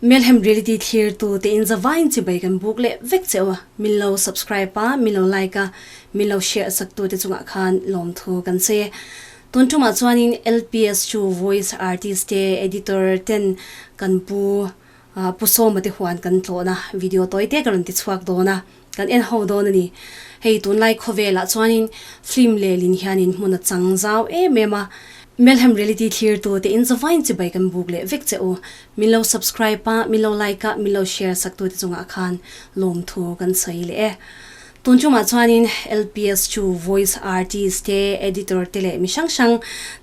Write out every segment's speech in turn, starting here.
Melhem Reality thlir tu te in zavain chibai kan buk leh vek che u a, min lo subscribe a, min lo like a, min lo share sak tu te chungah khan lawmthu kan sawi e. Tun tumah chuanin LPS chu voice artist te editor ten kan pu Pu Sawma te huan kan tlawhna video tawi te ka rawn ti chhuak dawn a, kan en ho dawn a ni. Hei tunlai khawvelah chuanin film lehlin hianin hmun a chang zau em em a, Melhem Reality thlirtu te in zavain chibai kan buk leh vek che u. Min lo subscribe a, min lo like a, min lo share sak tute chungah khan lawmthu kan sawi leh e. Tun chungah chuanin LPS chu voice artist te, editor te leh mi hrang hrang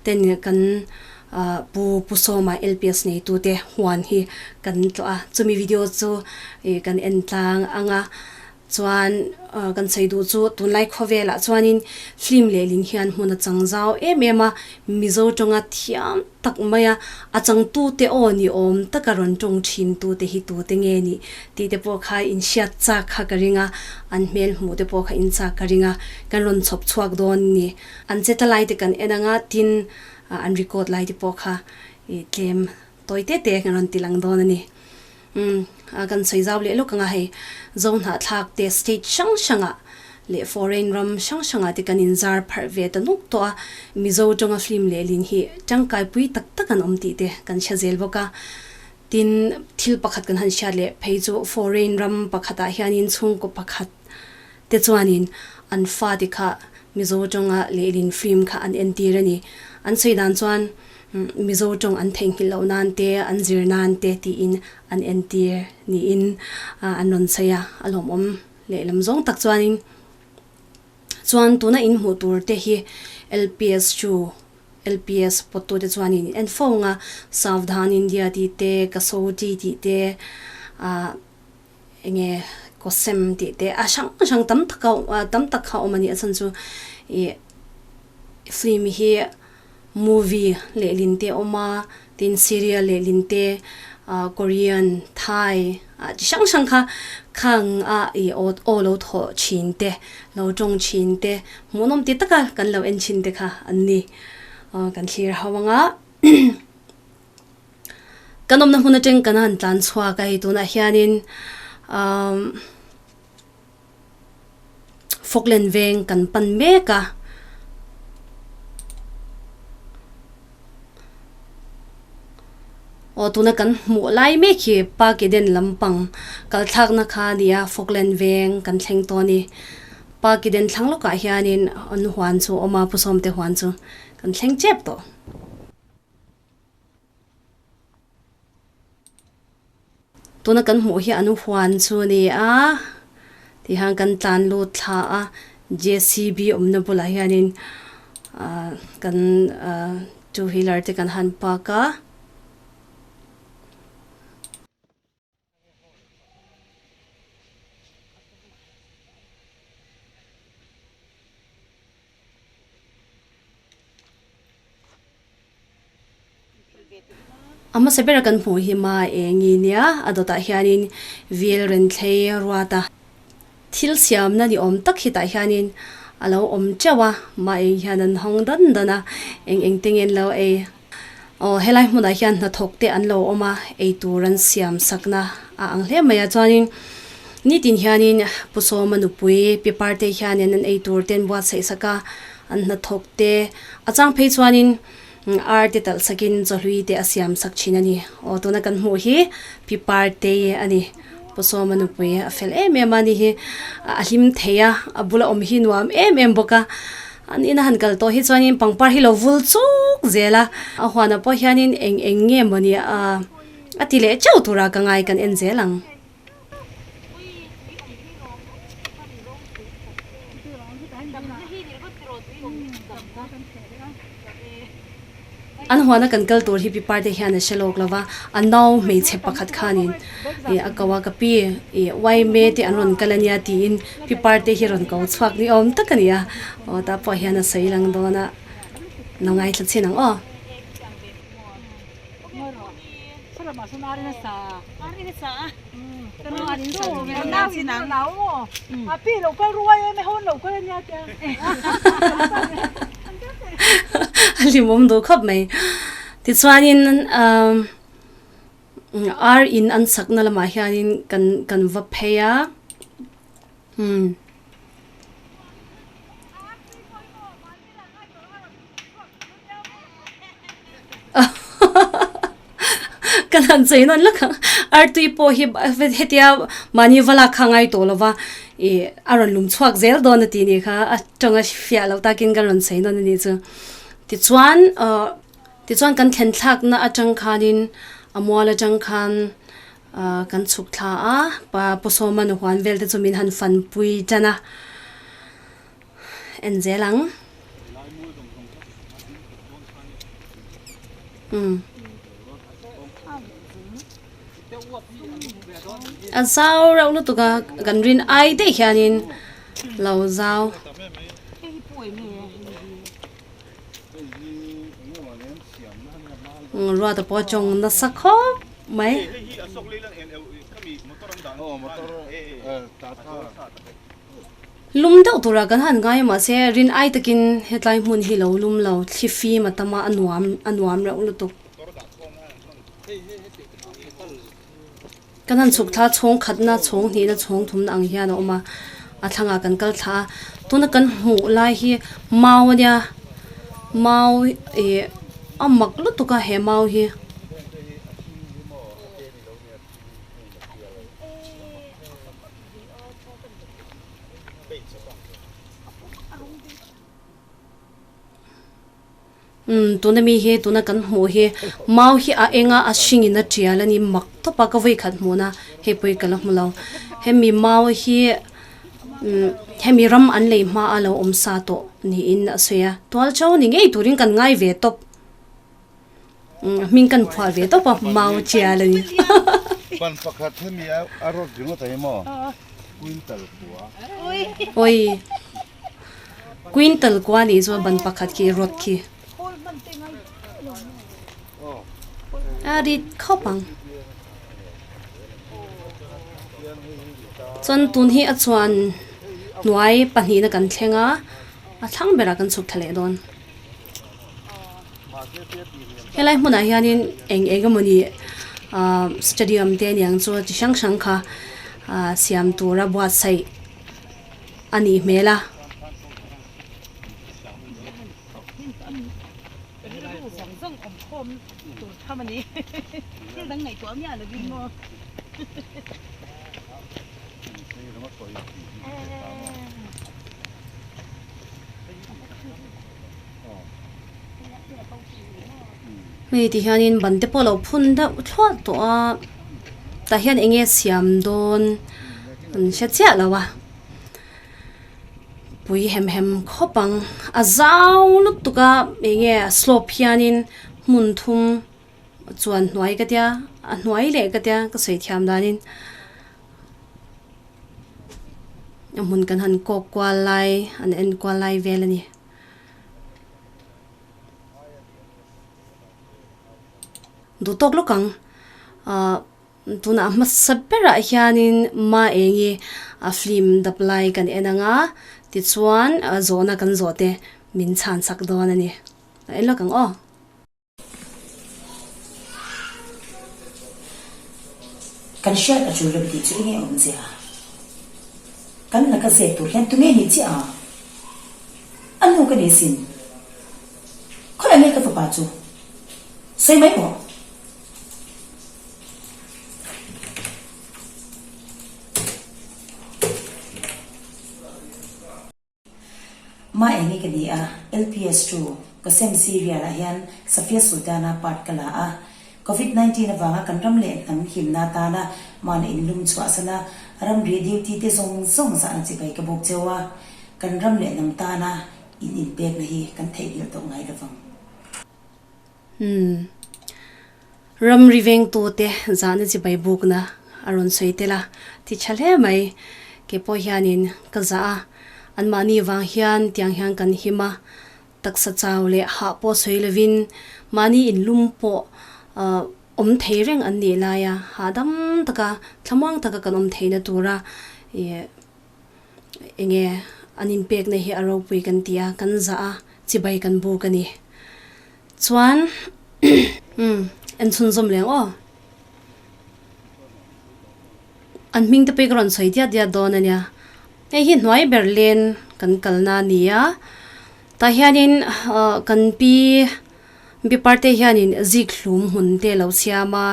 ten kan Pu Pu Sawma LPS neitute huan hi kan tlawh a, chumi video chu kan en tlang ang a, chuan kan sawi duh chu tunlai khawvelah chuanin film lehlin hian hmun a chang zau em em a, Mizo tawnga thiam tak mai a, a changtute aw ni awm taka rawn tawng thin tute hi tute nge nih tih te pawh kha inhriat chak kha ka ring a, an hmel hmuh te pawh kha inchak ka ring a, kan rawn chhawp chhuak dawn ni. An che ta lai te kan en ang a, tin an record lai te pawh kha ih tlem tawi te te kan rawn ti lang dawn a ni. Umm kan sawi zau leh lawk ang a hei zo hnahthlak te state hrang hrangah leh foreign ram hrang hrangah te kan inzar pharh ve ta nuk tawh a, Mizo tawnga film leh lin hi tangkai pui tak tak an awm tih te kan hre zel bawk a. Tin thil pakhat kan han hriat leh phei chu foreign ram pakhatah hianin chhungkaw pakhat te chuanin an fate kha Mizo tawnga lehlin film kha an entir a ni. An sawi dan chuan Mizo tawng an theihnghilh loh nan te, an zir nan te tiin an entir niin an rawn sawi a, a lawmawm lehlam zawng tak chuanin chuan tuna inhmuh tur te hi LPS chu LPS pawttu te chuanin en fo ang a, Savdhan India tih te, Kasoti tih te ah enge kawsem tih te a hrang hrang tam tak a tam tak kha a awm a ni a chhan chu ih film hi movie lehlin te a awm a tin serial lehlin te ah korean thai ah chi hrang hrang kha khang a ih aw aw lo thawh thin te lo tawng thin te hmuhnawm ti taka kan lo en thin te kha an ni aw kan thlir ho ang a. Kan awmna hmun atang kan han tlan chhuak a hei tunah hianin umm Falkland veng kan pan mek a. Aw tuna kan hmuh lai mek hi Park Eden lampang kal thlakna kha a ni a Falkland veng kan thleng tawh a ni. Park Eden thlang lawkah hianin an huan chu a awm a Pu Sawmte huan chu kan thleng tep tawh. Tuna kan hmuh hi an huan chu a ni a tihian kan tlan lut thla a JCB awmna bulah hianin ah kan ah two wheeler te kan han park a. A hmasa bera kan hmuh hi ma eng nge nia a dawtah hianin vil renthlei ruata thil siamna ni awm tak hi tah hianin a lo awm teuh a ma eng hian an hawng dan dan a eng eng te nge an lo ei aw helai hmunah hian hnathawk te an lo awm a eitur an siam sakna a ang hle mai a chuanin nitin hianin Pu Sawma nupui pi Parte hianin an eitur te an buatsaih sak a an hnathawk te a chang phei chuanin ar te talh sakin chawhlui te a siam sak thin a ni aw tuna kan hmuh hi pi Parte a ni Pu Sawma nupui a fel em em a ni hi a hlim thei a a bula awm hi nuam em em bawk a an ina han kal tawh hi chuanin pangpar hi lo vul chuk zel a a huanah pawh hianin eng eng nge mawni a a ti leh teuh tura ka ngai kan en zel ang. An huana kan kal tur hi pi parte hian a hre lawk lo va, a nau hmeichhe pakhat khanin ih a ko a ka pi ih uaime te an rawn kal ania tiin pi parte hi rawn ko chhuak ni awm tak a ni a, aw tah pawh hian a sawi lang dawn a, lo ngaithla chin ang aw. A hlimawm duh khawp mai. Tichuanin umm. Ar in an sakna lamah hianin kan kan va phei a umm. Kan han chei nawn lak ang artui pawh hi hetia mahni va lak kha a ngai tawh lo va ih a rawn lum chhuak zel dawn a tih nih kha a tawng a fiah loh takin ka rawn chei nawn a nih chu tichuan ah tichuan kan thlen thlakna atang khanin a mual atang khan ah kan chhuk thla a pa pu sawma nu huan vel te chu min han fanpui tan a. En zel ang. Umm. A zau reuh lutuk a kan rin ai daih hianin lo zau. Ruata pawh a tawng nasa khawp mai. Lum deuh tura kan han ngai mahse rin ai takin hetlai hmun hi lo lum lo thli fim a tam a a nuam a nuam reuh lutuk. Kan han chhuk thla chhawng khatna chhawng hnihna chhawng thumna ang hian a awm a a thlangah kan kal thla a tuna kan hmuh lai hi mau ania mau ih a mak lutuk a he mau hi. Umm tuna mi hi tuna kan hmuh hi mau hi a eng a a hring in a tial a ni mak tawp a ka vawi khat hmuhna hei pawh hi ka la hmu lo hemi mau hi umm hemi ram an lei hma a lo awm sa tawh niin a sawi a tual chau ni ngei turin kan ngai ve tawp. Hming kan phuah ve tawp a mau chial a ni. Ban pakhat hemi a rawt ringawt a emaw quintal kua. Oi quintal kua nih chuan ban pakhat khi rawt khi a rit khawp ang. Chuan tun hi a chuan hnuai pahnihna kan thleng a a thlang berah kan chhuk thla leh dawn. Helai hmunah hianin eng eng emawni ahh stadium te aniang chu chi hrang hrang kha ahh siam tura buatsaih a nih hmel a. Hei ti hianin ban te pawh a lo phun deuh thluah tawh a tah hian eng nge siam dawn an hre chiah lo a pui hem hem khawp ang a zau lutuk a eng nge slope hianin hmun thum chuan hnuai ka tia a hnuai leh ka tia ka sawi thiam danin. A hmun kan han kawk kual lai an en kual lai vel a ni. Duh tawk lawk ang ahh tunah hmasa berah hianin ma eng hi a film dap lai kan en ang a tichuan zawhna kan zawh te min chhan chak dawn a ni a en lawk ang aw. Kan hriat a tul lo tih chu enge awm zia? Kan laka zep tur hian tunge nih chiah ang? A nu ka ni sin. Khawiah nge ka fapa chu? Sawi mai rawh. Ma enge ka ni a, LPS chu ka sem serial ah hian Safia Sultana part ka la a. Covid 19 avanga kan ram leh hnam himna atana mahni inlum chhuahsana ramri duty te zawng zawng zahna chibai ka buk cheu a, kan ram leh hnam tana in inpekna hi kan theihnghilh tawh ngai lovang. Umm. Ramri vengtute zahna chibai bukna a rawn sawi tel a, ti tha hle mai. Kei pawh hianin ka zah a, anmahni vang hian tiang hian kan him a, taksa chau leh hah pawh sawi lovin mahni inlum pawh awm thei reng an nih laia hahdam taka thlamuang taka kan awm theihna tura ih enge an inpekna hi a ropui kan ti a, kan zah a, chibai kan buk a ni. Chuan umm en chhunzawm leng aw. An hming te pawh hi ka rawn sawi diat diat dawn a nia. Hei hi hnuai ber len kan kalna a ni a, tah hianin ah kan pi pi parte hianin zik hlum hmun te a lo siam a,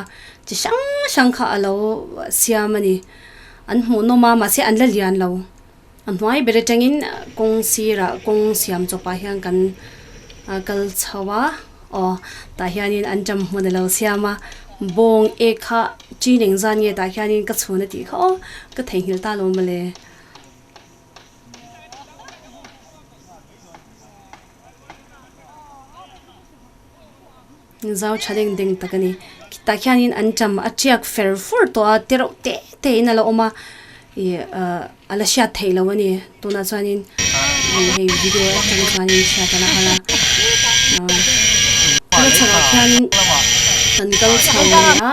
chi hrang hrang kha a lo siam a ni. An hmuh nawm a mahse an la lian lo. A hnuai ber atangin kawng sirah kawng siam chawpah hian kan kal chho a aw tah hianin an ṭam hmun a lo siam a bawng ek kha chi eng zan nge tah hianin ka chhun a tih kha aw ka theihnghilh ta lo mawle. Zau tha deng deng tak a ni tah khianin an ṭam a tiak fer fur tawh a te reuh te te in a la awm a ih ah a la hriat theih loh a ni tunah chuanin hei video atang chuanin hriat a la har a ah a chhakah khianin kan kal chho leh a.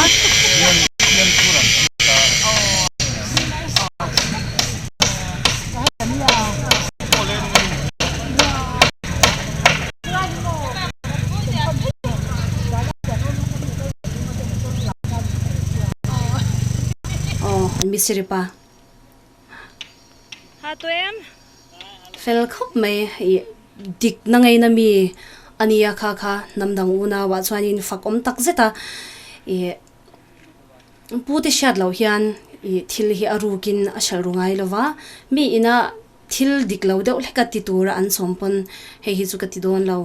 Aw misiri pa fel khawp mai ih dik na ngaina mi a nia kha kha hnam dang unau ah chuanin fak awm tak zet a ih pu te hriat loh hian ih thil hi a rukin a hralh ru ngai lo va mi ina Thil dik lo deuh hlek a ti tura an sawm pawn hei hi chu ka ti dawn lo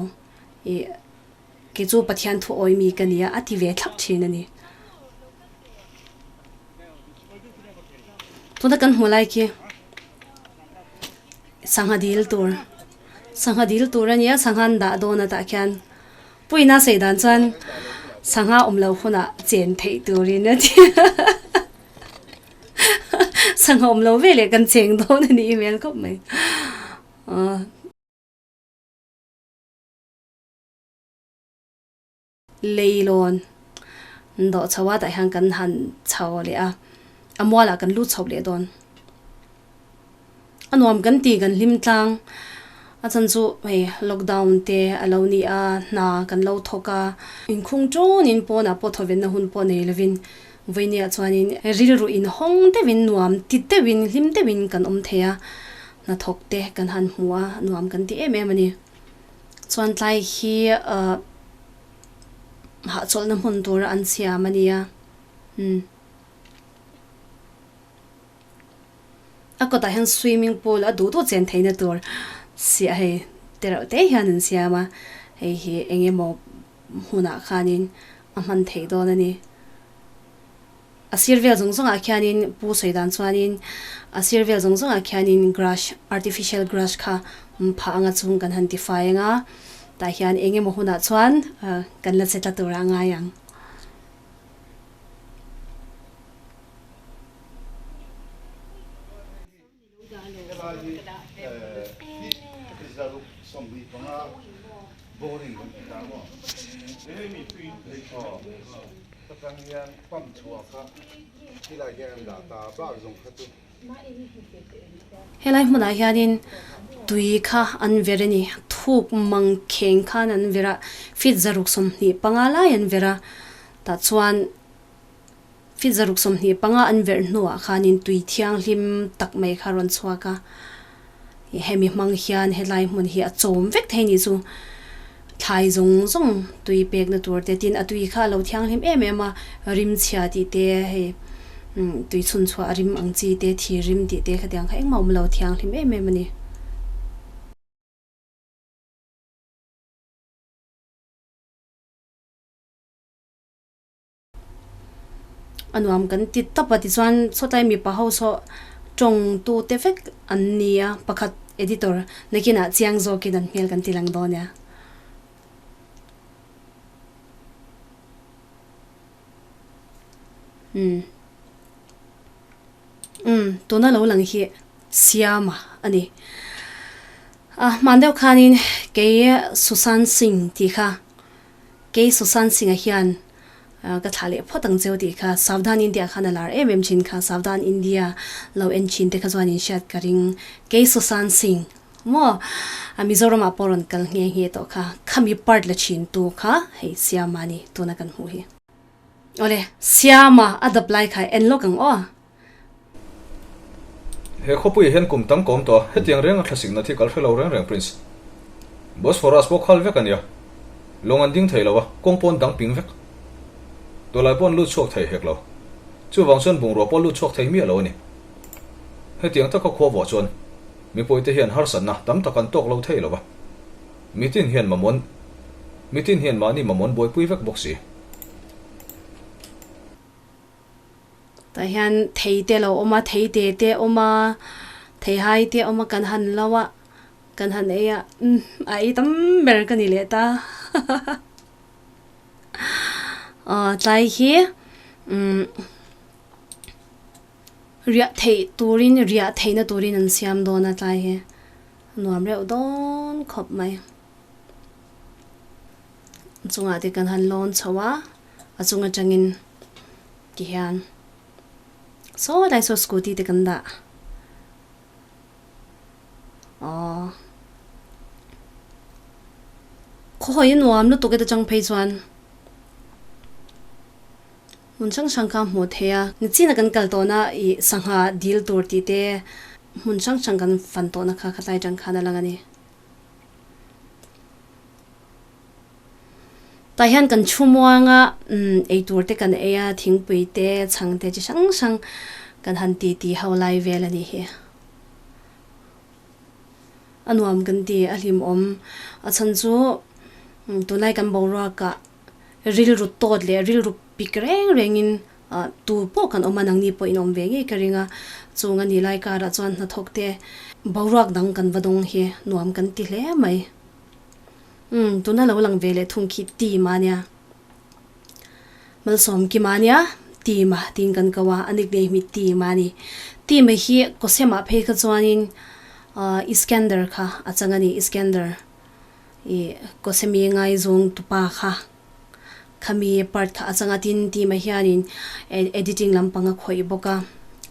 ih kei chu Pathian thu awi mi ka nia a ti ve thlap thin a ni. Tuna kan hmuh lai khi sangha dil tur sangha dil tur a nia sangha an dah dawn a tah khian puina sawi dan chuan sangha awm loh hunah chen theih turin a ti. Sangha awm lo ve leh kan cheng dawn a nih hmel khawp mai. Leilawn dawh chho a tah hian kan han chho leh a, a mualah kan lut chho leh dawn. A nuam kan ti kan hlim tlang a chan chu hei lockdown te a lo ni a hna kan lo thawk a inkhung tawnin pawnah pawh thawvenna hun pawh nei lovin vawinia chuanin rilru inhawng deuhin nuam ti deuhin hlim deuhin kan awm thei a hnathawk te kan han hmu a nuam kan ti em em a ni chuan tlai hi ah hahchawlhna hmun tura an siam a ni a umm. A kawtah hian swimming pool a duh duh chen theihna tur siah hei te reuh te hian an siam a, hei hi eng emaw hmunah khanin a hman theih dawn a ni. A sir vel zawng zawngah khianin pu sawi dan chuanin a sir vel zawng zawngah khianin grass artificial grass kha phah anga chung kan han tifai anga tah hian eng emaw hunah chuan kan la che tla tur a ngai ang. Helai hmunah hianin tui kha an ver a ni thuk mangkheng khan an ver a feet 625 lai an ver a tah chuan. Feet 625 an verh hnuah khanin tui thianghlim tak mai kha rawn chhuak a, hemi hmang hian helai hmun hi a chawm vek thei nih chu thlai zawng zawng tui pekna tur te tin a tui kha a lo thianghlim em em a, rim chhia tih te hei tui chhun chhuah a rim ang chi te thir rim tih te khatiang kha engmah awm lo thianghlim em em a ni. A nuam kan ti tawp a tichuan sawtlai mipa ho saw tawng tu te vek an ni a pakhat editor nakinah chiang zawkin an hmel kan ti lang dawn nia. Umm umm tuna lo lang hi Siama a ni. A hman deuh khanin kei Sushant Singh tih kha Kei Sushant Singh-a hian ka thlah leh phawt ang cheu tih kha Savdhan India khan a lar em em thin kha Savdhan India lo en thin te kha chuan in hriat ka ring. Kei Sushant Singh maw a Mizoram-ah pawh rawn kal nghe nghe tawh kha khami part la thin tu kha hei Siama a ni tuna kan hmuh hi. Awle Siama a dap lai kha en lawk ang aw. He khawpuiah hian kum tam ka awm tawh a, hetiang renga thlasikna thi kal hre lo reng reng Prince. Bosphorus pawh khal vek a nia. Lawng an ding thei lo a, kawng pawn dang ping vek. Tawlai pawh an lut chhuak thei hek lo. Chuvang chuan bungrua pawh lut chhuak thei miah lo a ni. Hetiang taka khua vuah chuan mipuite hian harsatna tam tak an tawk lo thei lo va. Mitin hian mamaw'n mitin hian mahni mamaw'n buaipui vek bawk si. Tah hian thei te lo awm a, thei te te awm a, theihai te awm a kan han lo a, kan han ei a, umm a ei tam ber ka ni leh ta aw tlai hi umm riah theih turin riah theihna turin an siam dawn a tlai hi nuam reuh dawn khawp mai chungah te kan han lawn chho a. A chung atangin ti hian saw lai saw scooty te kan dah aww khaw hawi a nuam lutuk e ta chang phei chuan hmun hrang hrang kha a hmuh theih a nichina kan kal tawhna ih sangha dil tur tih te hmun hrang hrang kan fan tawhna kha khatlai atang khan a lang a ni. Tah hian kan thu muang a, eitur te kan ei a, thingpui te, chhang te chi hrang hrang kan han ti ti ho lai vel a nih hi. A nuam kan ti, a hlimawm. A chhan chu tunlai kan boruakah rilru tawt leh rilru pik reng rengin tu pawh kan awm a, nangni pawh in awm ve ngei ka ring a, chung a nih lai karah chuan hnathawk te boruak dang kan va dawng hi nuam kan ti hle mai. Umm tuna lo lang ve leh thung khi team a nia. Malsawm kim a nia team a tiin kan ko a, a nickname hi team a ni. Team a hi Kawsem-ah phei kha chuanin ahh Iskander kha a chang a ni, Iskander ih Kawsemi ngaizawng tupa kha khami part kha a chang a tin team a hianin editing lampang a khawih bawk a.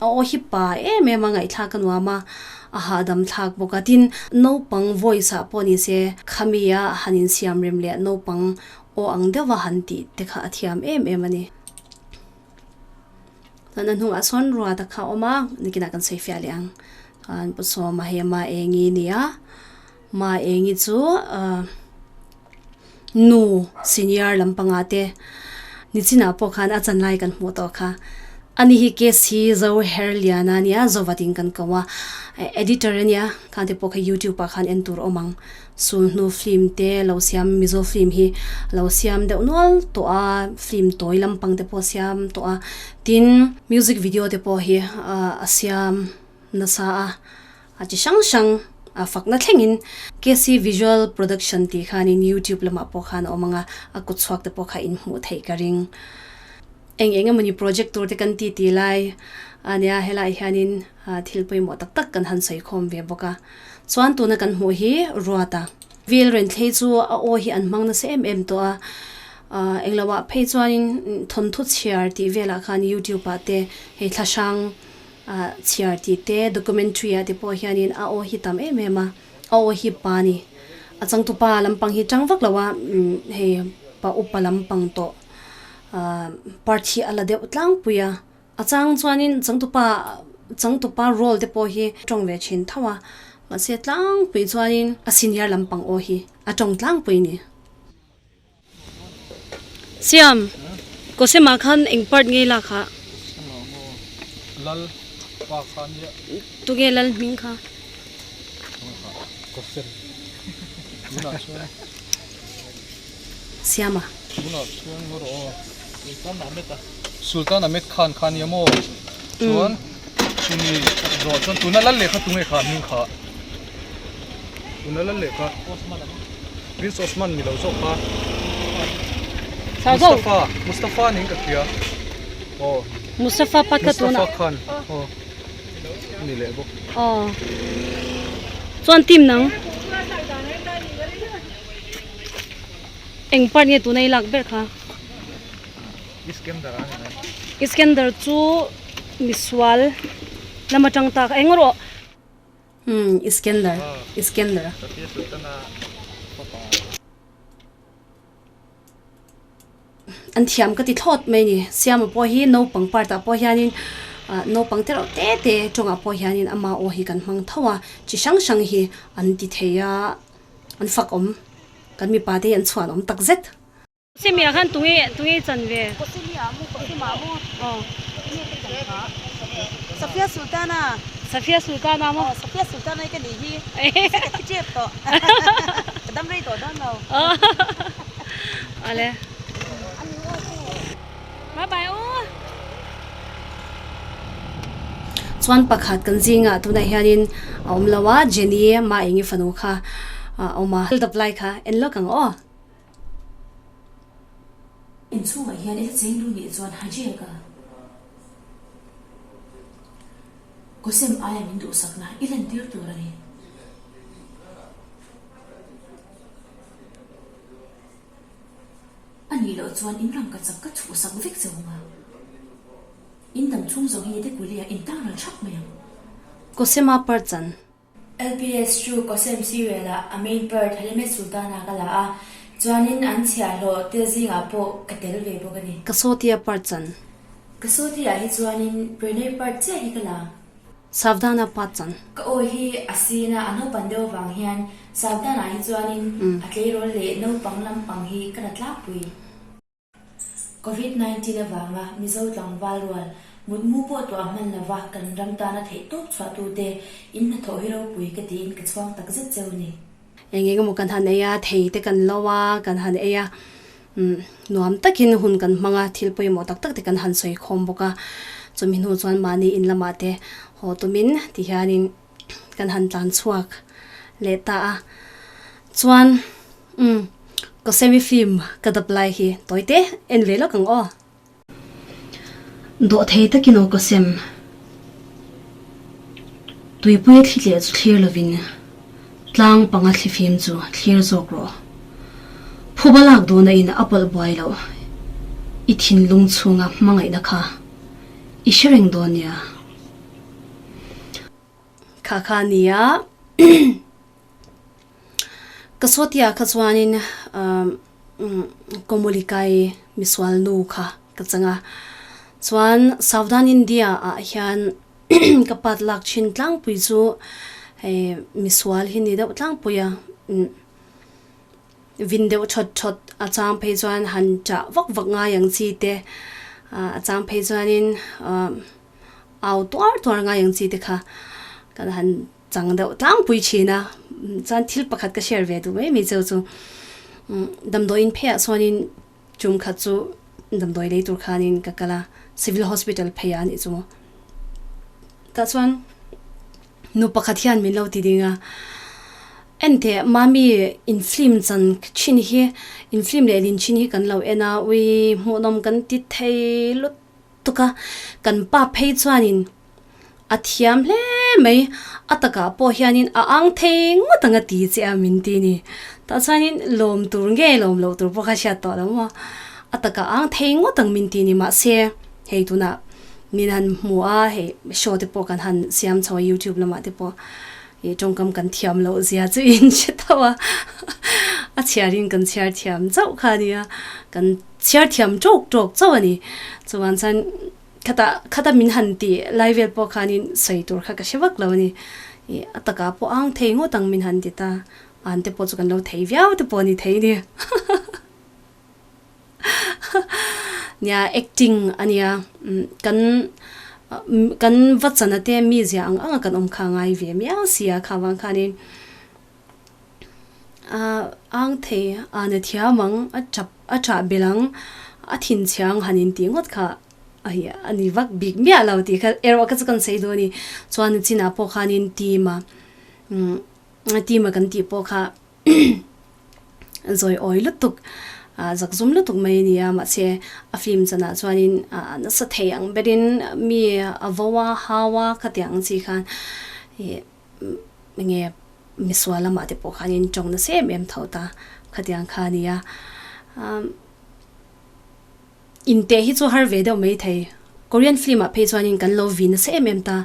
A aw hi pa em em a ngaihthlak a nuam a, a hahdam thlak bawk a tin naupang voice ah pawh ni se khami a han insiam rem leh naupang aw ang deuh a han tih te kha a thiam em em a ni. Chuan a hnungah sawn ruat a kha a awm a nikinah kan sawi fiah leh ang chuan Pu Sawma hei a Maengi a ni a Maengi chu ahh Nu senior lampanga te nichinah pawh khan a chan lai kan hmuh tawh kha. Ani hi KC Zo Herliana a nia, Zovat in kan ko a, editor a nia, khan te pawh kha youtube ah khan en tur a awm ang. Sulhnu film te lo siam, Mizo film hi lo siam deuh nual tawh a, film tawi lampang te pawh a siam tawh a, tin music video te pawh hi a siam nasa a. A chi hrang hrang a fakna thlengin KC Visual Production tih khanin YouTube lamah pawh khan a awm ang a, a kut chhuak te pawh kha in hmuh theih ka ring. Eng eng emawni project tur te kan ti ti lai a nia, helaiah hianin thil pawimawh tak tak kan han sawi khawm ve bawk a. Chuan tuna kan hmuh hi Ruata. Vil Renthlei chu a aw hi an hmang nasa em em tawh a, engloah phei chuanin thawnthu chhiar tih velah khan YouTube ah te hei thlahrang Ah chhiar tih te documentary ah te pawh hianin a aw hi tam em em a, a aw hi pa a ni. A changtupa lampang hi tang vak lo a, hei pa upa lampang tawh ah part hi a la deuh tlangpui a. A chang chuanin changtupa changtupa role te pawh hi tawng ve thin tho a, mahse tlangpui chuanin a senior lampang aw hi a tawng tlangpui a ni. Siam, Kawsema khan eng part nge lak ha? Lal pa kha nia. Tunge Lal hming kha? Kawsem. Tunah chuan. Siama. Tunah chuan ngaw rawh aw. Sultan Ahmed a. Sultan Ahmed Khan kha nia maw? Chuan chumi zawh chuan tuna Lal lehkha tunge kha hming kha? Tuna Lal lehkha. Prince Osman ni lo zawk kha. Mustafa, Mustafa niin ka hria. Aw. Mustafa pat kha tuna. Mustafa Khan. Aw. Ni leh bawk. Aw. Chuan team nang. Eng part nge tuna i lak ber kha? Iskender a ni mai. Iskender chu misual lama tang ta kha eng rawh. Umm Iskender Iskender. An thiam ka ti thlawt mai ni. Siama pawh hi naupang part ah pawh hianin Naupang te reuh te te tawngah pawh hianin ama aw hi kan hmang tho a, chi hrang hrang hi an ti thei a, an fak awm, kan mipa te hi an chhuan awm tak zet. Simiah khan tunge tunge chan ve? Safia Sultana. Safia Sultana maw? Aw Safia Sultana hi ka nih hi. Ka thi tep tawh. Ka dam rei tawh dawn lo. Awle. Bye bye u. Chuan pakhat kan zingah tunah hianin a awm lo a, Jenny mah eng i fanu kha a awm a. Dap lai kha en lawk ang aw. Inchhungah hian i la cheng lu nih chuan Hajiaka Kawsem aia min duhsakna i lantir tur a ni. A nih loh chuan in rangkachak ka chhuhsak vek che ung a, in dam chhung zawng hi Yedekuli-ah in tang ral thap mai ang. Kawsema Parchan. LPS chu Kawsem serial ah a main part Halime Sultana ka la a, chuanin an chhiahhlawh te zingah pawh ka tel ve bawk a ni. Kasotia Parchan. Kasotia hi chuanin Pranay part chiah hi ka la. Savdana Parchan. Ka aw hi a sin a, a naupan deuh avang hian Savdana hi chuanin a tleirawl leh naupang lampang hi ka la tlangpui. Covid 19 avanga Mizo tlangval rual mutmu pawh tuah hman lova kan ram tana theih tawp chhuahtute in hnathawh hi ropui ka tiin ka chhuang tak zet cheu ni. Eng eng emaw kan han ei a, thei te kan lo a, kan han ei a, nuam takin hun kan hmang a, thil pawimawh tak tak te kan han sawi khawm bawk a, chumi hnu chuan mahni in lamah te haw tumin tihianin kan han tlan chhuak leh ta a, chuan umm ka semi film ka dap lai hi tawi te en ve lawk ang aw. Dawh thei takin aw ka sem. Tuipui thli tleh chu thlir lovin tlang panga thli fim chu thlir zawk rawh. Phuba lak duhna in a pawlh buai loh i thinlung chhunga hmangaihna kha i hre reng dawn nia. Kha kha nia ka sawtia kha chuanin Komolikai misual nu kha ka chang a chuan Southern India ah hian ka pat lak thin tlangpui chu hei misual hi ni deuh tlangpui a. Vin deuh thawt thawt a chang phei chuan han chah vak vak ngai ang chi te a chang phei chuanin au tuar tuar ngai ang chi te kha kan han chang deuh tlangpui thin a chuan thil pakhat ka share ve duh mai mai cheu chu damdawiin pheiah chuanin Tum khat chu damdawi lei tur khanin ka kal a, Civil Hospital phei ah a nih chu. Tah chuan nu pakhat hian min lo ti ding a, Enteh mami in film chan thin hi, in film leh lin thin hi kan lo en a, ui hmuhnawm kan ti thei lut tuk a, kan pa phei chuanin A thiam hle mai, a takah pawh hianin a ang thei ngawt ang a ti che a min ti ni. Tah chuanin lawm tur nge lawm loh tur pawh kha hriat tawh lo maw. A takah a ang thei ngawt ang min ti ni mahse hei tunah min han hmu a, hei show te pawh kan han siam chho a youtube lamah te pawh ih tawngkam kan thiam loh zia chu in hre tho a, a chhiarin kan chhiar thiam chauh kha a nia, kan chhiar thiam tawk tawk chauh a ni. Chuvang chuan. Khatah khata min han tih lai vel pawh khanin sawi tur kha ka hre vak lo a ni. Ih a takah pawh ang thei ngawt ang min han ti ta. An te pawh chu kan lo thei viau te pawh a ni thei a ni. Nia acting a nia kan kan va chana te mizia ang anga kan awm kha ngai ve miau si a kha vang khanin a ang thei a na thiam ang a tap a tah belh ang a thinchhia ang han intih ngawt kha a hi a ni vak bik miah lo tih kha erawh kha chu kan sawi duh a ni chuan chinah pawh khanin team a umm team a kan tih pawh kha zawi awi lutuk ah zakzum lutuk mai a ni a mahse a film chanah chuanin ah nasa thei ang berin mi a vo a hau a khatiang ang chi khan ih. Enge misual lamah te pawh khanin tawng nasa em em tho ta khatiang kha a nia. Inteh hi chu har ve deuh mai thei. Korean film ah phei chuanin kan lo vin nasa em em ta.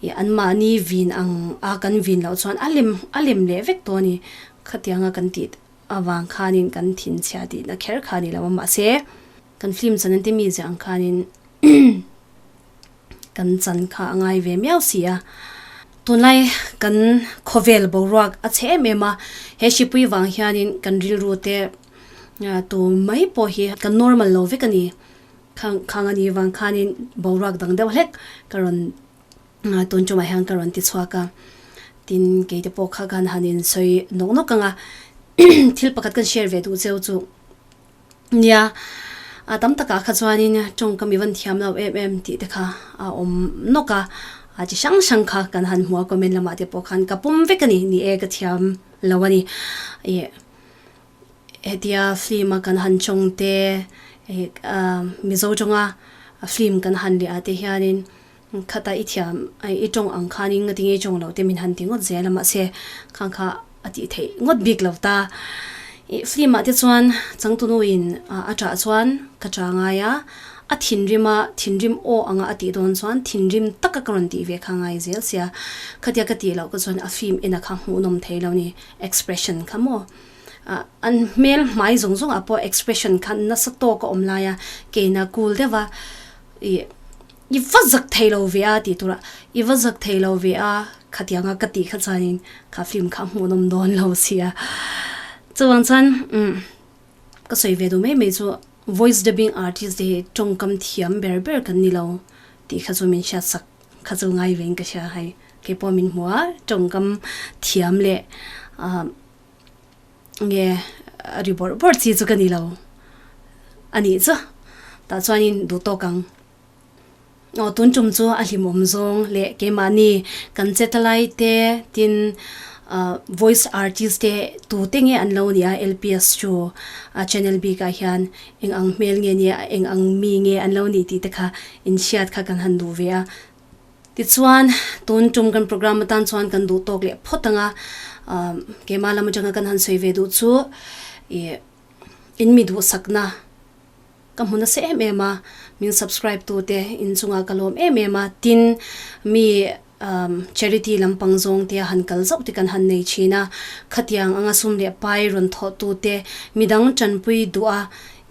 Ih anmahni vin ang a kan vin loh chuan a lem a lem leh vek tawh a ni. Khatianga kan tih avang khanin kan thinchhia tihna kher kha a ni lo a mahse kan film chan an ti mi ziah ang khanin. kan chan kha a ngai ve miau si a. Tunlai kan khawvel boruak a chhe em em a, he hripui vang hianin kan rilru te tu mai pawh hi kan normal lo vek a ni. Khang khang a nih vang khanin boruak dang deuh hlek ka rawn tun tumah hian ka rawn ti chhuak a. Tin, kei te pawh kha khan han insawi nawk nawk ang a, thil pakhat kan share ve duh cheu chu. Nia, a tam takah kha chuanin tawngkam i van thiam lo em em tih te kha a awm nawk a, a chi hrang hrang kha kan han hmu a comment lamah te pawh khan ka pawm vek a ni, ni e ka thiam lo a ni. Ih hetia film a kan han tawng te ih Mizo tawnga film kan han leh ah te hianin khata i thiam i tawng ang khanin nga tinge i tawng loh te min han ti ngawt zel a mahse khang kha a tih theih ngawt bik lo ta. Ih film ah te chuan changtunu in a tah chuan ka tah ngai a, a thinrim a thinrim aw anga a tih dawn chuan thinrim taka ka rawn tih ve kha ngai zel sia khatia ka tih loh ka chuan a film en a kha hmuhnawm thei lo ni expression kha maw ah an hmel hmai zawng zawng ah pawh expression kha nasa tawk a awm lai a keina cool deuh a ih. I va zak thei lo ve a tih turah i va zak thei lo ve a khatianga ka tih kha chuanin kha film kha a hmuhnawm dawn lo sia. Chuvang chuan umm ka sawi ve duh mai mai chu voice dubbing artist te hi tawngkam thiam ber ber kan ni lo tih kha chu min hriat sak kha chu ngai vein ka hria hei keipawh min hmu a tawngkam thiam leh ah nge ri bawrh bawrh chi chu ka ni lo a nih chu tah chuanin duh tawk ang. Aw tun tum chu a hlimawm zawng leh keimahni kan che ta lai te tin ah voice artist te tu te nge an lo nia LPS chu a channel bik ah hian eng ang hmel nge nia eng ang mi nge an lo nih tih te kha inhriat kha kan han duh ve a. Tichuan tun tum kan program atan chuan kan duh tawk leh phawt ang a ah keimah lam atanga kan han sawi ve duh chu ih in mi duhsakna. Ka hmu nasa em em a, min subscribe tu te in chungah ka lawm em em a, tin mi charity lampang zawng te a han kal zauh te kan han nei thin a, khatiang anga sum leh pai rawn thawh tu te, midang tanpui duh a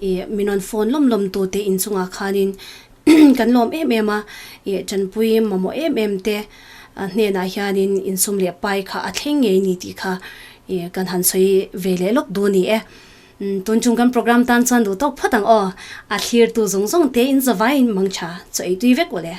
ih min rawn phone lawm lawm tu te in chungah khanin kan lawm em em a, ih tanpui mamawh em em te hnenah hianin in sum leh pai kha a thleng ngei ni tih kha ih kan han sawi ve leh lawk duh a ni e. Tun chung kan program tan chuan duh tawk phawt ang aw. A thlirtu zawng zawng te in zavaiin mangtha chaw ei tui vek ule.